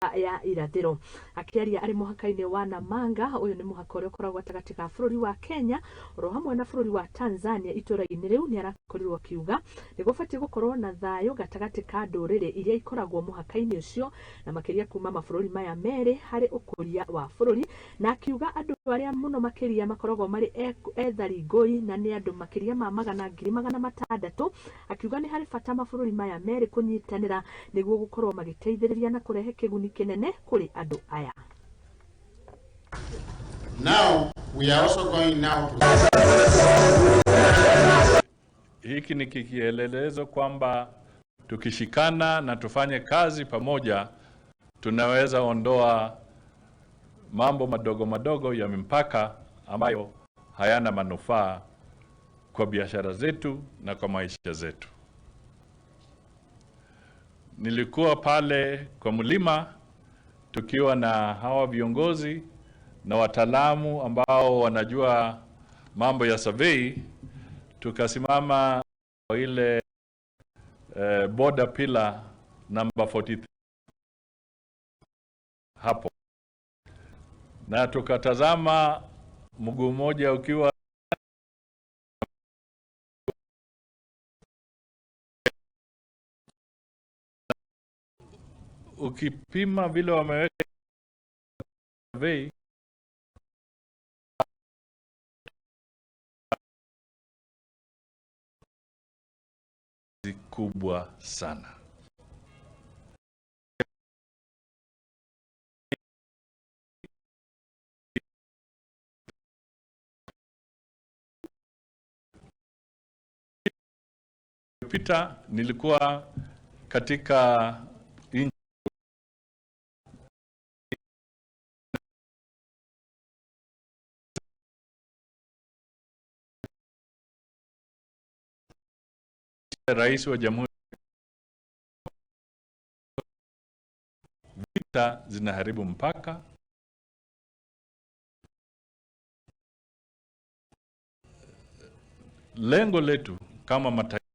Ya irathĩro. Akĩaria arĩ mũhaka-inĩ wa Namanga, ũyũ nĩ mũhaka ũrĩa ũkoragwo gatagatĩ ga bũrũri wa Kenya oro hamwe na bũrũri wa Tanzania itũra-inĩ rĩu, nĩ arakorirwo akiuga nĩ gũbatiĩ gũkorwo na thayũ gatagatĩ ka ndũrĩrĩ iria ikoragwo mũhaka-inĩ ũcio na makĩria kuma mabũrũri maya merĩ harĩ ũkũria wa bũrũri, na akiuga andũ arĩa mũno makĩria makoragwo marĩ ethari ngũi na nĩ andũ makĩria ma 100,600. Akiuga nĩ harĩ bata mabũrũri maya merĩ kũnyitanĩra nĩguo gũkorwo magĩteithĩrĩria na kũrehe kĩguni kĩnene kũrĩ andũ aya. Now, we are also going now to. Hiki ni kielelezo kwamba tukishikana na tufanye kazi pamoja tunaweza ondoa mambo madogo madogo ya mipaka ambayo hayana manufaa kwa biashara zetu na kwa maisha zetu. Nilikuwa pale kwa mlima tukiwa na hawa viongozi na wataalamu ambao wanajua mambo ya survey, tukasimama ile border pillar number 43 hapo, na tukatazama mguu mmoja ukiwa ukipima vile wameweka survey kubwa sana. Pita nilikuwa katika nchi Rais wa Jamhuri, vita zinaharibu mpaka. Lengo letu kama mataifa